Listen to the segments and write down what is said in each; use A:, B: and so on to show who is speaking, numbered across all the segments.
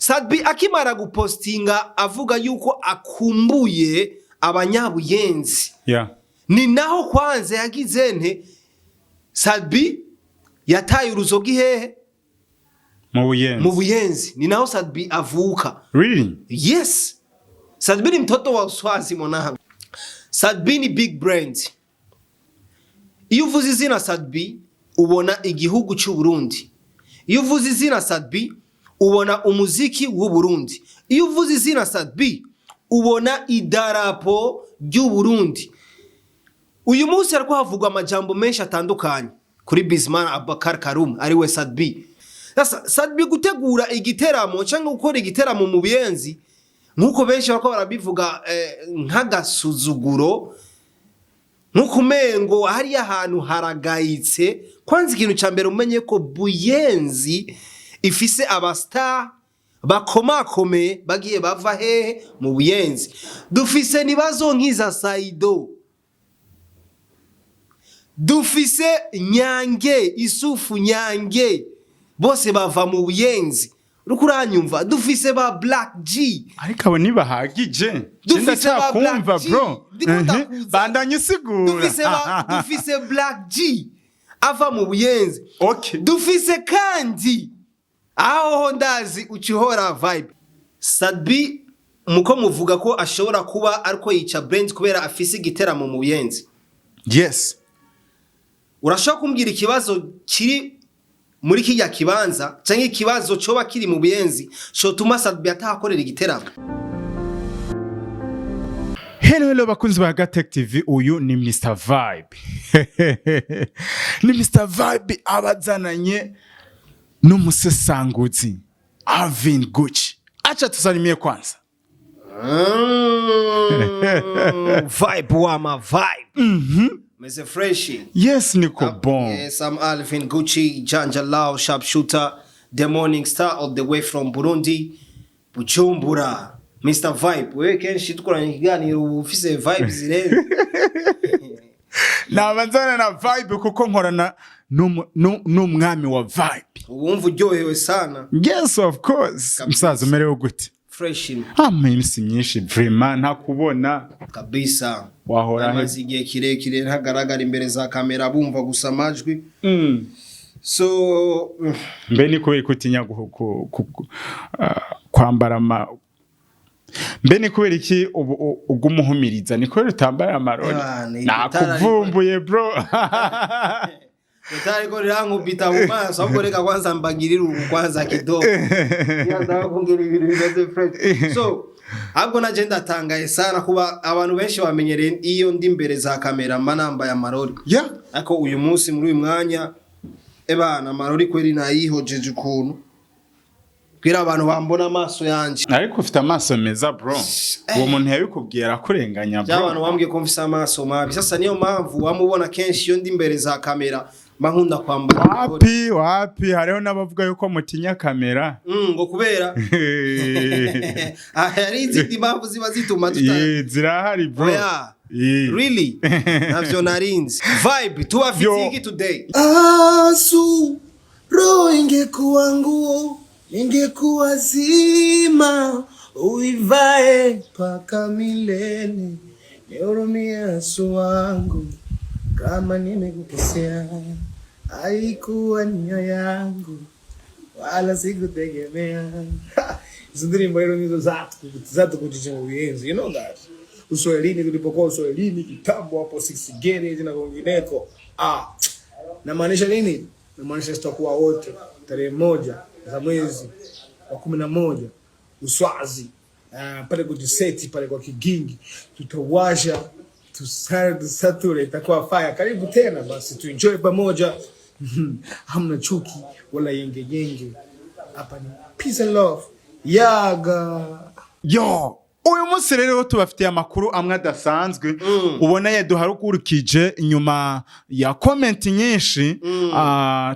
A: Sat-B akimara gupostinga avuga yuko akumbuye abanyabuyenzi, ni naho kwanza yagize nte? Sat-B yataye uruzogi hehe?
B: Mu Buyenzi.
A: Mu Buyenzi, ni naho Sat-B avuka.
B: Really?
A: Yes, Sat-B ni mtoto wa Uswazi, mwanangu. Sat-B ni big brand. Iyo uvuze izina Sat-B, ubona igihugu cy'u Burundi. Iyo uvuze izina Sat-B, ubona umuziki w'u Burundi. Iyo uvuze izina Sat-B, ubona idarapo ry'u Burundi. Uyu munsi hariko havugwa amajambo menshi atandukanye kuri Bizimana Abubakar Karume, ariwe Sat-B. Sasa Sat-B gutegura igiteramo cyangwa gukora igiteramo mu Buyenzi, nk'uko benshi bariko barabivuga, nk'agasuzuguro, nk'uko umengo hariya ahantu haragayitse. Kwanza ikintu ca mbere, umenye ko Buyenzi ifise aba star bakomakomeye bagiye bava hehe? Mu Buyenzi. Dufise nibazo nkiza Saido, dufise Nyange, Isufu Nyange, bose bava mu Buyenzi. Uriko uranyumva? Dufise ba Black G.
B: Ariko abo ntibahagije.
A: Dufise ba
B: Ndacyakumva.
A: Black G.
B: Bro.
A: Ndiko ndakuza.
B: Bandanye usigura.
A: Dufise Black G ava mu Buyenzi. Dufise kandi aho ho ndazi ucihora vibe. Sat-B muko muvuga ko ashobora kuba ariko yica brand kubera afise igiteramo mu Buyenzi. Urashobora kumbwira ikibazo kiri muri kirya kibanza cyangwa ikibazo coba kiri mu Buyenzi cotuma Sat-B atahakorera igiteramo?
B: Hello, hello bakunzi ba Gatech TV, uyu ni Mr Vibe. Ni Mr Vibe abazananye n'umusesanguzi Alvin Gucci. Acha tusalimie kwanza.
A: Vibe wa ma vibe. Meze fresh.
B: Yes, niko bon.
A: Yes, I'm Alvin Gucci, Janja Lao, sharpshooter, the morning star, all the way from Burundi, Bujumbura. Mr. Vibe, wewe kenshi dukoranye ikiganiro uba ufise vibes zirenze.
B: Nabanzana na vibe kuko nkorana n'umwami wa vibe.
A: Uwumva uryohewe sana.
B: Yes, of course.
A: Kabisa.
B: Musaza, umerewe gute?
A: Fresh.
B: Ah, iminsi myinshi vraiment ntakubona.
A: Kabisa.
B: Wahora he?
A: Amaze igihe kirekire ntagaragara imbere za kamera, bumva gusa amajwi. So
B: Mbe ni kubera ko utinya kwambara ama, mbe ni kubera iki ubu ugumuhumiriza? Ni kubera utambara amarori?
A: Ah, ni
B: Nakuvumbuye, bro.
A: Itara riko rirankubita mu maso, ahubwo reka kwanza mbagirire ubu kwanza kidogo. Ndakubwira ibintu bimeze fresh. So ahubwo naje ndatangaye sana kuba abantu benshi bamenyereye iyo ndi imbere za kamera mba nambaye amarori. Ariko uyu munsi, muri uyu mwanya, ebana, amarori kweri nayihojeje ukuntu kugira abantu bambona amaso yanje.
B: Ariko ufite amaso meza, bro. Uwo muntu yabikubwiye arakurenganya, bro.
A: By'abantu bambwiye ko mfise amaso mabi. Sasa niyo mpamvu wamubona kenshi iyo ndi imbere za kamera mba nkunda kwambara amarori.
B: Wapi, wapi, hariho n'abavuga yuko mutinya kamera.
A: Ngo kubera hari izindi mpamvu ziba zituma tuta
B: Zirahari, bro.
A: Oya. Really? Navyo narinzi. Vibe, tubafitiye
B: Yo.
A: iki today? Asu roho ingekuwa nguo, ningekuwa zima uivae mpaka milele. Nihurumie Asu wangu, kama nimekukosea, haikuwa nia yangu wala sikutegemea.
C: Hizo ndirimbo rero nizo zatukujije mu Buyenzi, you know that. Uswahilini, tulipokuwa Uswahilini kitambo hapo six garage na kwingineko. Ah, namaanisha nini? Namaanisha tutakuwa wote tarehe 1 za mwezi wa 11 Uswazi, pale kujiseti pale kwa Kigingi, tutawasha tusare tusature, itakuwa fire. Karibu tena basi tuenjoy pamoja. Hamna chuki wala yenge yenge hapa, ni peace and love. Yaga.
B: Yo, uyu munsi rero tubafitiye amakuru amwe adasanzwe ubona yaduharugurukije inyuma ya comment nyinshi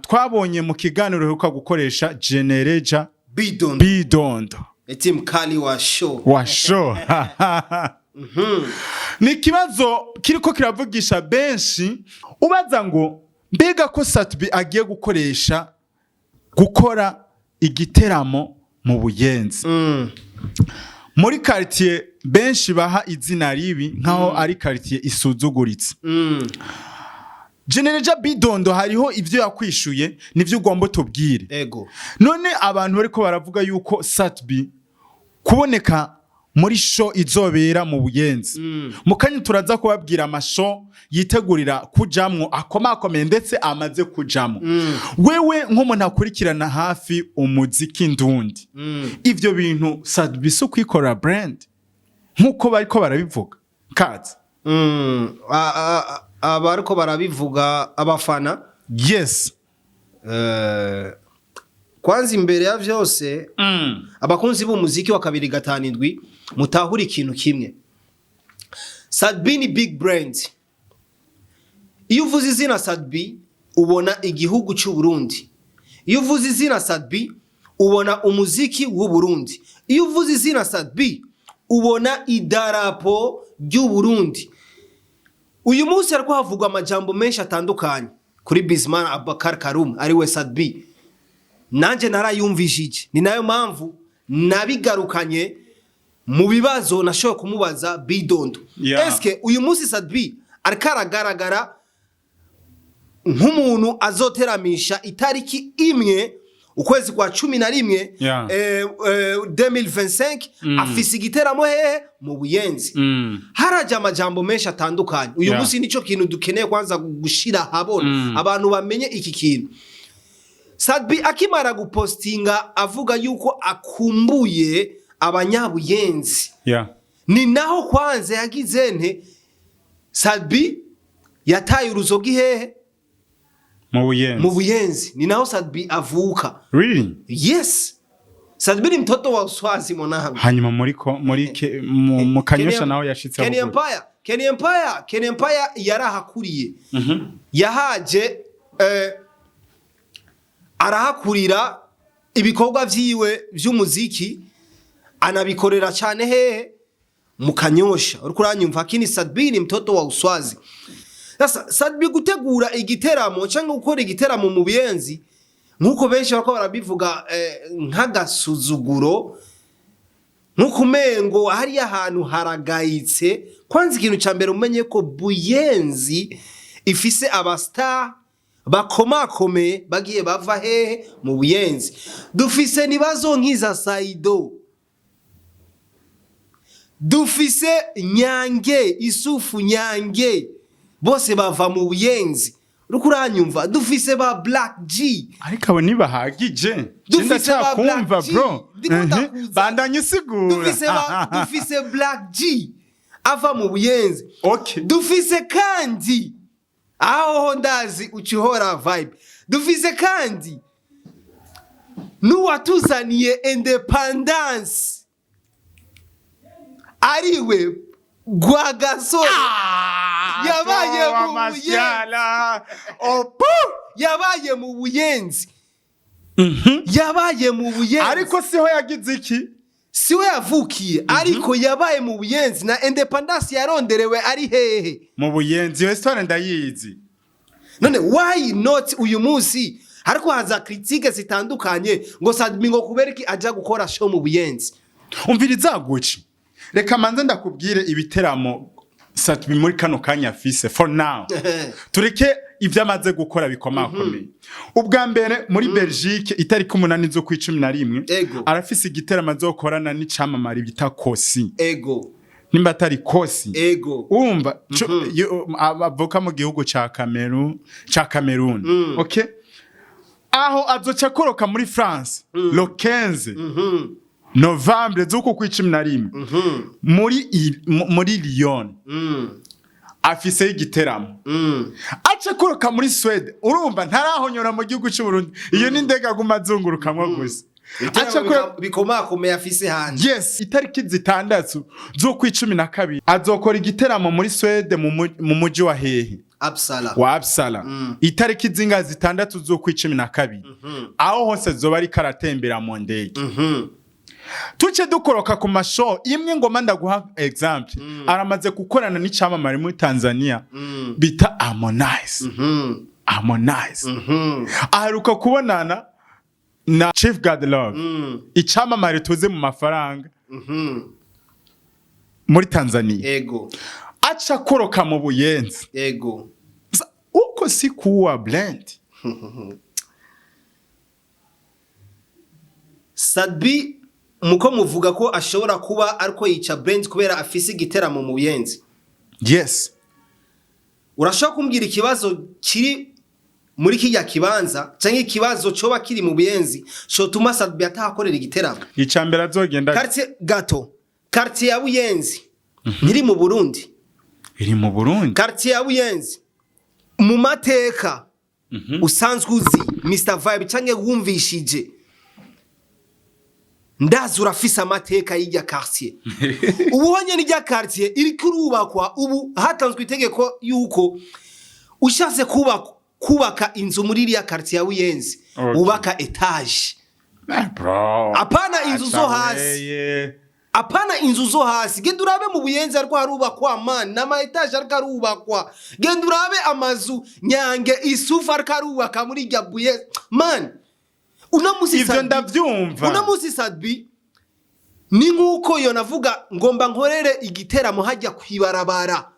B: twabonye mu kiganiro uheruka gukoresha Genereja
A: Bidondo.
B: Bidondo.
A: Eti mkali wa show.
B: Wa show. Ni ikibazo kiriko kiravugisha benshi, ubaza ngo mbega ko Sat-B agiye gukoresha gukora igiteramo Mu Buyenzi, muri quartier benshi baha izina ribi nkaho ari quartier isuzuguritse. General Bidondo hariho ivyo yakwishuye, nivyo ugomba tubwire.
A: Ego.
B: None abantu bariko baravuga yuko Sat-B kuboneka muri show izobera mu Buyenzi, mu kanya turaza kubabwira amashow yitegurira kujamwo akomakomeye ndetse amaze kujamwo. Wewe nk'umuntu akurikirana hafi umuziki ndundi, ivyo bintu Sat-B si ukwikorera brand nk'uko bariko barabivuga kazi?
A: Abariko barabivuga, abafana?
B: Yes.
A: Kwanza imbere ya vyose, abakunzi b'umuziki wa 257, mutahura ikintu kimwe: Sat-B ni big brand. Iyo uvuze izina Sat-B ubona igihugu cy'u Burundi. Iyo uvuze izina Sat-B ubona umuziki w'u Burundi. Iyo uvuze izina Sat-B ubona idarapo ry'u Burundi. Uyu munsi hariko havugwa amajambo menshi atandukanye kuri Bizman Abubakar Karum, ariwe Sat-B. Nanje narayumvishije, ni nayo mpamvu nabigarukanye mu bibazo nashoboye kumubaza Bidondo. Eske uyu munsi Sat-B ariko aragaragara nk'umuntu azoteramisha itariki 1 ukwezi kwa 11 2025, afise igiteramo hehe? Mu Buyenzi. Haraje amajambo menshi atandukanye uyu munsi. Nico kintu dukeneye kwanza gushira habona, abantu bamenye iki kintu. Sat-B akimara gupostinga avuga yuko akumbuye abanyabuyenzi, ni naho kwanza yagize nte? Sat-B yataye uruzoga hehe?
B: Mu Buyenzi.
A: Mu Buyenzi, ni naho Sat-B avuka.
B: Really?
A: Yes, Sat-B ni mtoto wa Uswazi, mwanangu.
B: Hanyuma muri ko muri ke, mu Kanyosha naho yashitse
A: Kenny
B: aho.
A: Empire, Kenny Empire, Kenny Empire yarahakuriye. Yahaje arahakurira, ibikorwa vyiwe vy'umuziki anabikorera cyane hehe? Mu Kanyosha. Uriko uranyumva? Lakini Sat-B ni mtoto wa Uswazi. Sasa Sat-B gutegura igiteramo cyangwa gukora igiteramo mu Buyenzi nkuko benshi bariko barabivuga, nk'agasuzuguro, nkuko umengo hariya ahantu haragayitse. Kwanza ikintu ca mbere umenye ko Buyenzi ifise abastar bakomakomeye bagiye bava hehe? Mu Buyenzi. Dufise nibazo nkiza Saido, dufise Nyange, Isufu Nyange, bose bava mu Buyenzi. Uriko uranyumva? Dufise ba Black G.
B: Ariko abo ntibahagije.
A: Dufise ba
B: Ndacyakumva.
A: Black G.
B: Bro.
A: Ndiko ndakuza.
B: Bandanya usigura.
A: Dufise Black G ava mu Buyenzi. Dufise kandi, aho ho ndazi ucihora vibe, dufise kandi n'uwatuzaniye independence, ariwe Rwagasore, yabaye mu Buyenzi.
B: Masiala opu.
A: Yabaye mu Buyenzi, yabaye mu Buyenzi.
B: Ariko siho yagize iki?
A: Siwe yavukiye, ariko yabaye mu Buyenzi, na independence yaronderewe ari hehe?
B: Mu Buyenzi. Iyo histoire ndayizi.
A: None why not uyu munsi hariko haza critique zitandukanye ngo Sat-B ngo kubera iki aja gukora show mu Buyenzi?
B: Umviriza guci, reka manze ndakubwire ibiteramo Sat-B muri kano kanya afise for now, tureke ibyo amaze gukora bikomakomeye. Ubwa mbere, muri Belgique, itariki 8 z'ukwa 11, arafise igiteramo azokorana n'icamamare bita Kosi. Nimba atari Kosi. Urumva avuka mu gihugu ca Cameroon, ca Cameroon. Okay, aho azoca akoroka muri France le 15 novembre z'uku kwa 11, muri Lyon, afiseyo igiteramo. Aca akoroka muri Swede. Urumva ntarahonyora mu gihugu cy'u Burundi, iyo ni indege aguma azungurukamwo gusa. Aca
A: Bikomakomeye afise hanze.
B: Yes, itariki 6 z'ukwa 12 azokora igiteramo muri Swede, mu muji wa hehe?
A: Uppsala.
B: Wa Uppsala. Itariki zinga? 6 z'ukwa 12. Aho hose zoba ariko aratembera mu ndege. Tuce dukoroka ku mashow imwe, ngoma ndaguha example. Aramaze gukorana n'icamamare muri Tanzania bita Harmonize. Harmonize aheruka kubonana Na Chief God Love, icamamare tuzi mu mafaranga muri Tanzania, aca koroka mu Buyenzi. Uko si kuwa brand.
A: Sat-B muko muvuga ko ashobora kuba ariko yica brand kubera afise igiteramo mu Buyenzi.
B: Yes.
A: Urashobora kumbwira ikibazo kiri muri kirya kibanza canke ikibazo coba kiri mu Buyenzi cotuma Sat-B atahakorera igiteramo?
B: Icambere azogenda
A: Quartier gato, quartier ya Buyenzi ntiri mu Burundi?
B: Iri mu Burundi.
A: Quartier ya Buyenzi mu mateka usanzwe uzi, Mr Vibe, canke wumvishije, ndazi urafise amateka y'irya quartier. Ubu honyene irya quartier iriko irubakwa. Ubu hatanzwe itegeko yuko ushatse kubaka inzu muri iriya quartier ya Buyenzi, wubaka étage.
B: Eh, bro.
A: Apana inzu zo hasi.
B: Aca weye.
A: Apana inzu zo hasi. Genda urabe mu Buyenzi ariko harubakwa, man, n'ama étage ariko arubakwa. Genda urabe amazu Nyange Isufu ariko arubaka muri irya Buyenzi, man. Uno musi
B: Ivyo ndavyumva.
A: Uno musi Sat-B ni nk'uko yo navuga ngomba nkorere igiteramo hajya kwibarabara.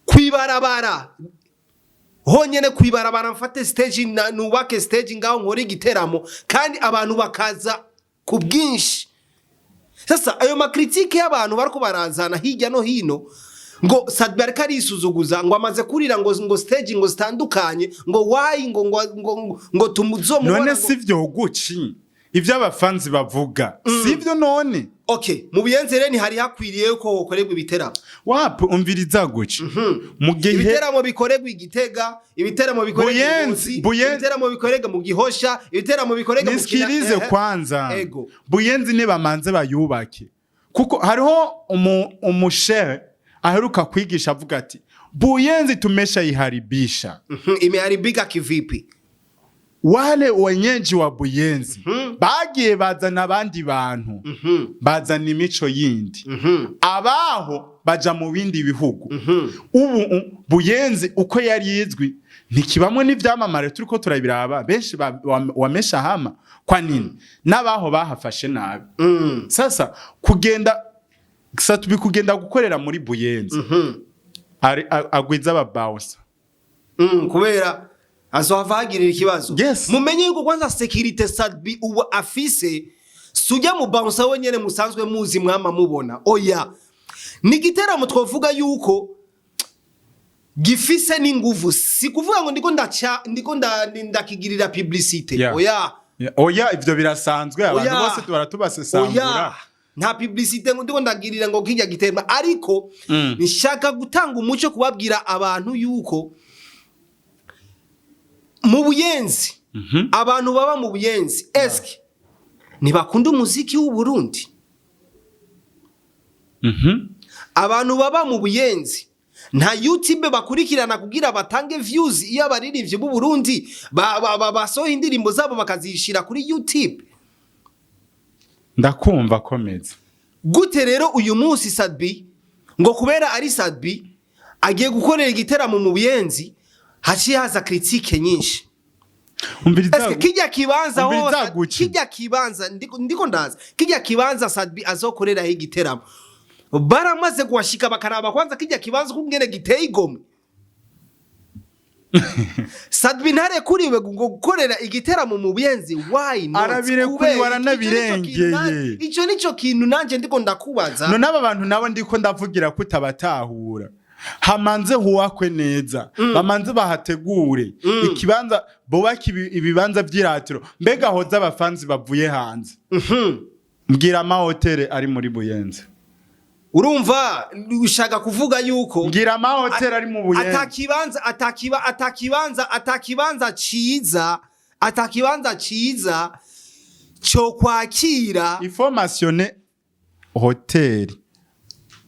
A: Kwibarabara honyene, kwibarabara, mfate stage nubake stage ngaho nkore igiteramo kandi abantu bakaza ku bwinshi. Sasa ayo ma critiques y'abantu bariko barazana hirya no hino ngo Sat-B ariko arisuzuguza, ngo amaze kurira ngo stage ngo zitandukanye, ngo why ngo tumuzomubona.
B: None si vyo guci ivyo abafanzi bavuga, sivyo none?
A: Okay, mu Buyenzi rero ntihari hakwiriye ko hokorerwa ibiteramo?
B: Wapi, umviriza guci mu gihe
A: Ibiteramo bikorerwa i Gitega, ibiteramo bikorerwa i
B: Buyenzi,
A: Ngozi, ibiteramo bikorerwa mu Gihosha, ibiteramo bikorerwa mu Kina-
B: Nisikilize kwanza.
A: Ego.
B: Buyenzi nibamanze bayubake, kuko hariho umushere aheruka kwigisha avuga ati: "Buyenzi tumeshaiharibisha."
A: Imeharibika kivipi?
B: Wale wenyeji wa Buyenzi bagiye bazana abandi bantu, bazana imico yindi, abaho baja mu bindi bihugu. Ubu Buyenzi uko yari izwi ntikibamwe n'ivyamamare, turiko turabiraba benshi wamesha hama kwa nini n'abaho bahafashe nabi. Sasa kugenda Sat-B kugenda gukorera muri Buyenzi, agwiza ababawusa.
A: Kubera azohava hagirira ikibazo.
B: Yes.
A: Mumenye yuko kwanza sécurité Sat-B ubu afise sujya mu bouncer wenyene musanzwe muzi mwama mubona. Oya, ni igiteramo twovuga yuko gifise n'inguvu. Si kuvuga ngo ndiko ndaca ndiko ndakigirira publicité. Oya.
B: Oya, ivyo birasanzwe, abantu
A: Oya.
B: bose baratubasesangura.
A: Oya, nta publicité ngo ndiko ndagirira ngo kijya giterwa, ariko nshaka gutanga umuco, kubabwira abantu yuko mu Buyenzi, abantu baba mu Buyenzi, eske ntibakunda umuziki w'u Burundi? Abantu baba mu Buyenzi nta YouTube bakurikirana kugira batange views iyo abaririmbyi b'u Burundi basohoye indirimbo zabo bakazishira kuri YouTube?
B: Ndakumva, komeza.
A: Gute rero uyu munsi Sat-B, ngo kubera ari Sat-B agiye gukorera igiteramo mu Buyenzi, haciye haza critique nyinshi?
B: Umviriza.
A: Eske kijya kibanza
B: Umviriza
A: hose
B: Gucci.
A: kijya kibanza ndiko ndaza, kijya kibanza Sat-B azokoreraho igiteramo, baramaze kuhashika bakaraba kwanza kijya kibanza kungene giteye igomwe? Sat-B ntarekuriwe ngo gukorera igiteramo mu Buyenzi? Why not?
B: Arabirekuriwe,
A: Kubera iki?
B: aranabirengeye.
A: Ico nico kintu nanje ndiko ndakubaza.
B: None aba bantu nabo ndiko ndavugira ko utabatahura, hamanze huwakwe neza, bamanze bahategure ikibanza, bubake ibibanza vy'iratiro. Mbega hoza abafanzi bavuye hanze? Mbwira amahoteli ari muri Buyenzi.
A: Urumva ushaka kuvuga yuko
B: Mbwira amahoteli ari mu Buyenzi.
A: Atakibanza ciza, atakibanza ciza cyo kwakira
B: Information hoteli.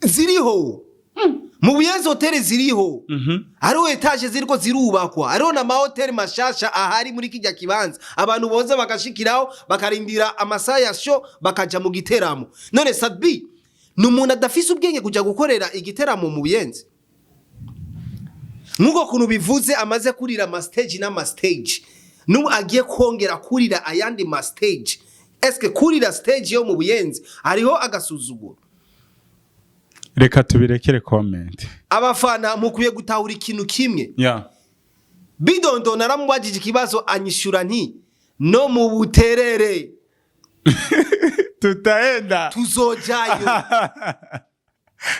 A: Ziriho mu Buyenzi, hoteli ziriho. Hariho étage ziriko zirubakwa, hariho n'amahoteli mashasha ahari muri kijya kibanza, abantu boza bagashikiraho bakarindira amasaha ya show bakaja mu giteramo. None Sat-B ni umuntu adafise ubwenge kuja gukorera igiteramo mu Buyenzi? Nk'uko kuntu bivuze, amaze kurira ama stage n'ama stage, n'ubu agiye kongera kurira ayandi ma stage. Eske kurira stage yo mu Buyenzi hariho agasuzuguro?
B: Reka tubirekere comment.
A: Abafana mukwiye gutahura ikintu kimwe. Bidondo naramubajije ikibazo, anyishura nti: "No mu Buterere
B: Tutaenda.
A: tuzojayo."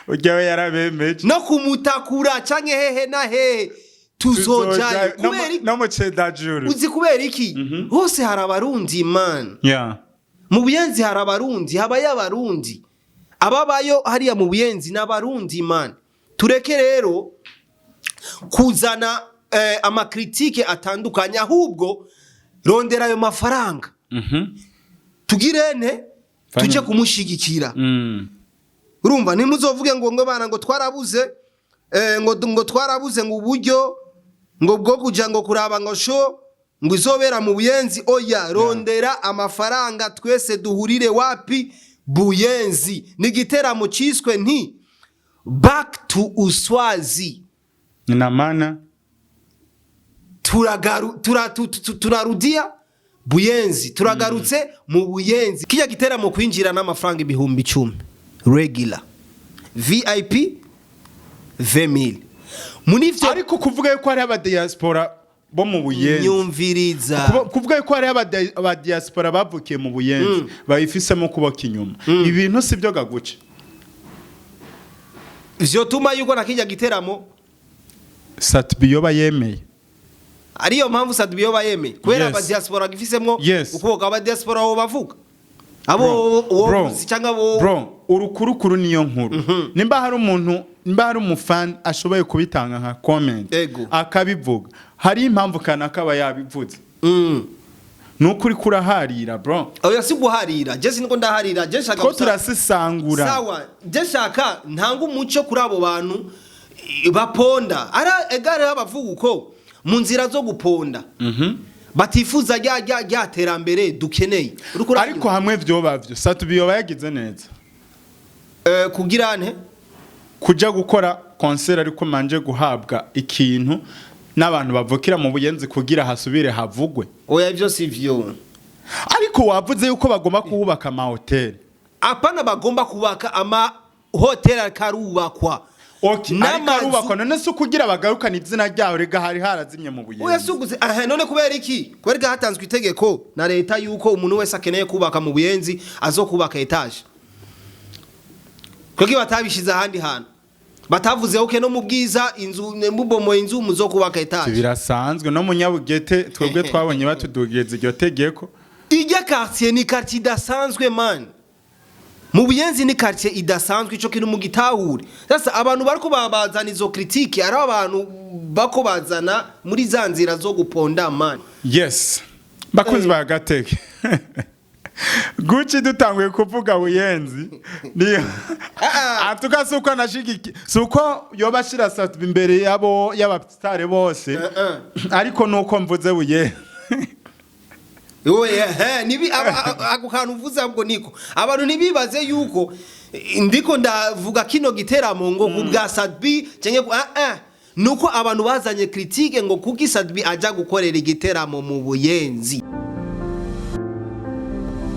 B: Ujya we yarabemeje.
A: No kumutakura canke hehe na hehe tuzojayo.
B: No mu-
A: Kubera iki?
B: No mu Cendajuru.
A: Uzi kubera iki? Hose hari Abarundi, man. Mu Buyenzi hari Abarundi, habayo Abarundi, ababayo hariya mu Buyenzi n'Abarundi, man. Tureke rero kuzana ama critiques atandukanye, ahubwo rondera ayo mafaranga, tugirene tujye kumushigikira. Urumva, ntimuzovuge ngo bana ngo twarabuze, ngo twarabuze ngo uburyo ngo bwo kuja ngo kuraba ngo show ngo izobera mu Buyenzi. Oya, rondera amafaranga, twese duhurire wapi? Buyenzi. Ni igiteramo ciswe nti "Back to Uswazi".
B: Ina maana
A: Turarudia Buyenzi, turagarutse mu Buyenzi. Kijya giteramo kwinjira n'amafaranga 10,000 regular, VIP 20,000. Muri ivyo
B: Ariko kuvuga yuko hariho abadiaspora bo mu Buyenzi
A: Nyumviriza.
B: Kuvuga yuko hariho abadiaspora bavukiye mu Buyenzi bayifisemo kubaka inyuma, ibintu si byo gaguce.
A: Vyotuma yuko na kijya giteramo
B: Sat-B yoba yemeye.
A: Ariyo mpamvu Sat-B yoba yemeye kubera abadiaspora gifisemwo ukuboko. Abadiaspora bo bavuga abo
B: Bro,
A: wo cyangwa bo
B: bro, urukurukuru niyo nkuru. Nimba hari umuntu, nimba hari umufan ashoboye kubitanga nka comment, akabivuga, hari impamvu kanaka aba yabivuze. Nuko uri kuraharira, bro.
A: Oya, si guharira, je siniko ndaharira, je nshaka
B: Ko turasesangura.
A: Sawa, je nshaka ntanga umuco kuri abo bantu baponda ara egare, bavuga uko mu nzira zo guponda, batifuza rya terambere dukeneye. Uriko urabyumva?
B: Ariko hamwe vyoba vyo, Sat-B yoba yagize neza.
A: Kugira nte?
B: Kuja gukora concert ariko manje guhabwa ikintu n'abantu bavukira mu Buyenzi kugira hasubire havugwe.
A: Oya, ivyo si vyo.
B: Ariko wavuze yuko bagomba kuhubaka amahoteli.
A: Apana, bagomba kubaka ama hoteli karubakwa.
B: Okay, ariko
A: N'amazu-
B: arubakwa none si ukugira bagarukane izina ryaho rega hari harazimye mu
A: Oya,
B: Buyenzi?
A: si uguze aha. None kubera iki? Kubera ko hatanzwe itegeko na leta yuko umuntu wese akeneye kubaka mu Buyenzi azokubaka étage, kuko batabishize ahandi hantu, batavuze okay, no mu Bwiza inzu mubomoye inzu muzokubaka étage.
B: Birasanzwe no mu Nyabugete, twebwe twabonye batudugiriza iryo tegeko.
A: Ijya quartier ni quartier idasanzwe, man. Mu Buyenzi ni quartier idasanzwe, ico kintu mugitahure. Sasa abantu bariko babazana izo critique, ari abantu bako bazana muri za nzira zo guponda, man.
B: Yes, bakunzi ba Gateke, Gucci, dutanguye kuvuga Buyenzi niyo atuka si uko anashigiki, si uko yoba ashira Sat-B imbere yabo y'abasitare bose, ariko nuko mvuze Buyenzi.
A: Oya, he, nibi ako kantu uvuze ahubwo niko abantu ntibibaze yuko ndiko ndavuga kino giteramo ngo ku bwa Sat-B cyangwa nuko abantu bazanye critique ngo kuki Sat-B aja gukorera igiteramo mu Buyenzi.